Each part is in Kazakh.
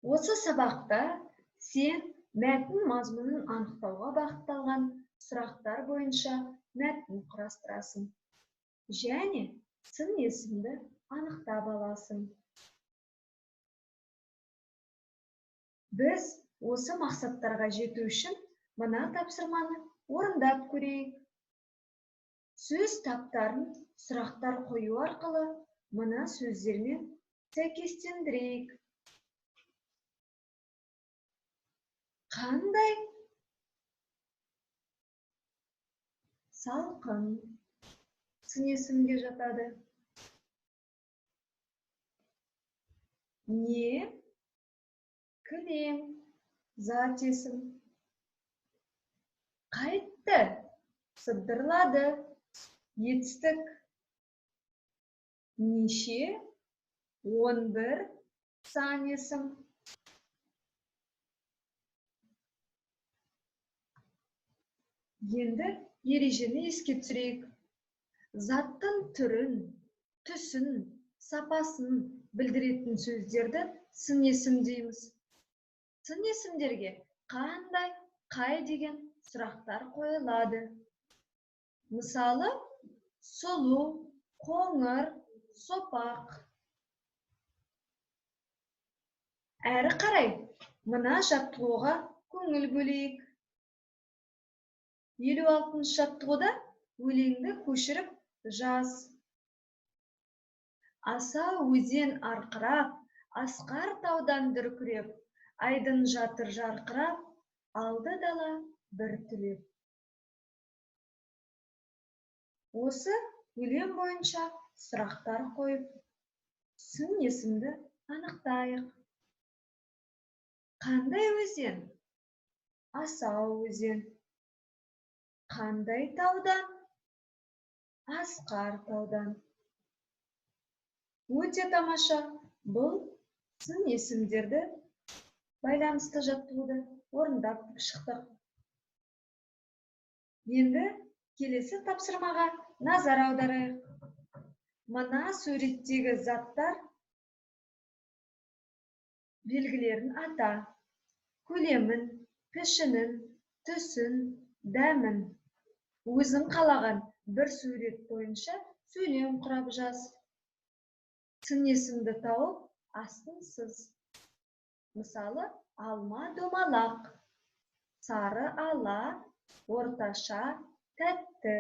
Осы сабақта сен мәтін мазмұнын анықтауға бағытталған сұрақтар бойынша мәтін құрастырасың және сын есімді анықтап аласың. Біз осы мақсаттарға жету үшін мына тапсырманы орындап көрейік. Сөз таптарын сұрақтар қою арқылы мына сөздермен сәйкестендірейік. Қандай салқын сын есімге жатады? Не кілең зат есім. Қайтты сыбдырлады етістік. Неше 11 сан есім. Енді ережені еске түсірейік. Заттың түрін, түсін, сапасын білдіретін сөздерді сын есім дейміз. Сын есімдерге қандай, қай деген сұрақтар қойылады. Мысалы, сұлу, қоңыр, сопақ. Әрі қарай мына жаттығуға көңіл бөлейік. 56-шы жаттығуда өлеңді көшіріп жаз. Аса өзен арқырап, асқар таудан дүркіреп, айдын жатыр жарқырап, алды дала бір түлеп. Осы өлең бойынша сұрақтар қойып, сын есімді анықтайық. Қандай өзен? Асау өзен. Қандай таудан? Асқар таудан. Өте тамаша. Бұл сын есімдерді байланысты жаттығуды орындап шықтық. Енді келесі тапсырмаға назар аударайық. Мына суреттегі заттар белгілерін ата. Көлемін, пішінін, түсін, дәмін. Өзің қалаған бір сурет бойынша сөйлем құрап жаз. Сын есімді тауып, астын сыз. Мысалы, алма домалақ, сары ала, орташа, тәтті.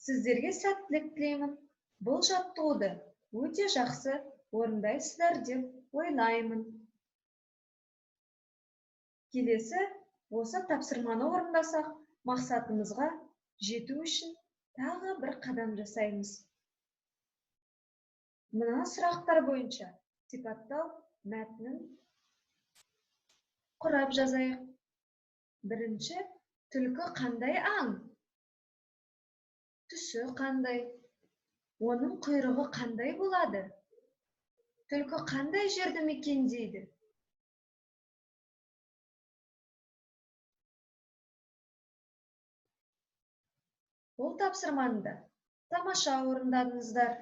Сіздерге сәттілік тілеймін. Бұл жаттығуды өте жақсы орындайсыздар деп ойлаймын. Келесі осы тапсырманы орындасақ, мақсатымызға жету үшін тағы бір қадам жасаймыз. Мына сұрақтар бойынша сипаттау мәтінін құрап жазайық. Бірінші, түлкі қандай аң? Түсі қандай? Оның құйрығы қандай болады? Түлкі қандай жерді мекендейді? Бұл тапсырманы да тамаша орындадыңыздар.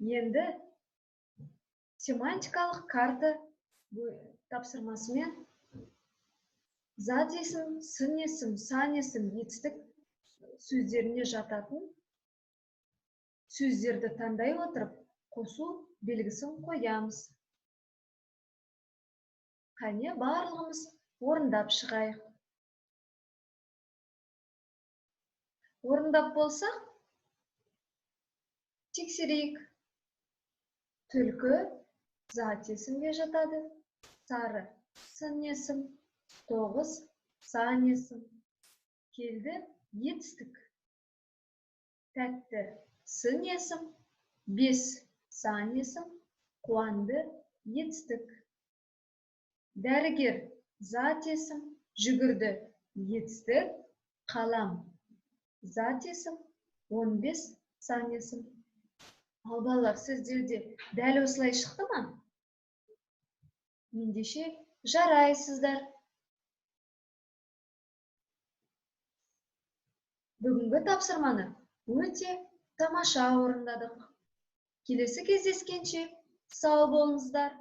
Енді семантикалық карта тапсырмасымен зат есім, сын есім, сан есім, етістік сөздеріне жататын сөздерді таңдай отырып, қосу белгісін қоямыз. Қане, барлығымыз орындап шығайық. Орындап болсақ, тексерейік. Түлкі зат есімге жатады, сары сын есім, 9 сан есім, келді етістік, тәтті сын есім, 5 сан есім, қуанды етістік, дәрігер зат есім, жүгірді етістік, қалам зат есім, 15 сан есім. Ал балалар, сіздерде дәл осылай шықты ма? Ендеше жарайсыздар. Бүгінгі тапсырманы Өте тамаша орындадық. Келесі кездескенше сау болыңыздар!